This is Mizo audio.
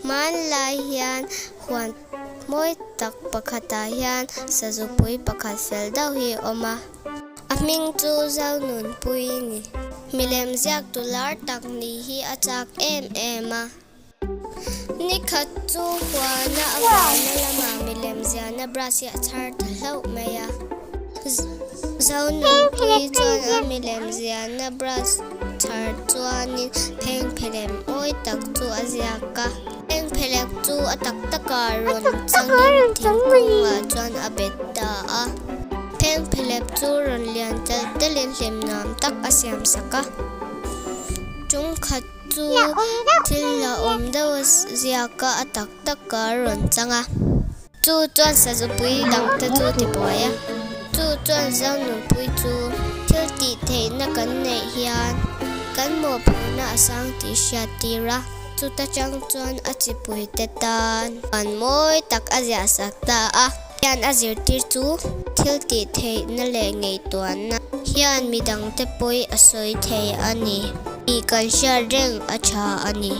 Hmanlai hian huan mawi tak pakhatah hian sazupui pakhat fel deuh hi a awm a. A hming chu Zonunpui a ni. Milem ziaktu lar tak nih hi a chak em em a. Nikhat chu huana a vana lamah milem ziahna brush hi a chhar ta hlauh mai a. Zonunpui chuan a milem ziahna brush chhar chuanin phengphelem awi tak chu a ziak a. Phengphelek chu a tak takah rawn changin thingkungah chuan a bet ta a. Phengphelep chu rawn lian telh telhin hlim nuam tak a siam sak a. Chungkhat chu thil la awm deuh a ziak a, a tak takah rawn chang a. Chu chuan sazupui dangte chu ti buai a. Chu chuan Zonunpui chu thil tih theihna kan neih hian kan mawhphurhna a sang tih hriat tir a. Chuta chang chuan a chipuite tan van mawi tak a ziah sak ta a. Hian a zirtir chu thil tih theihna leh ngaihtuahna hian midangte pawi a sawi thei a ni tih kan hriat reng a tha a ni.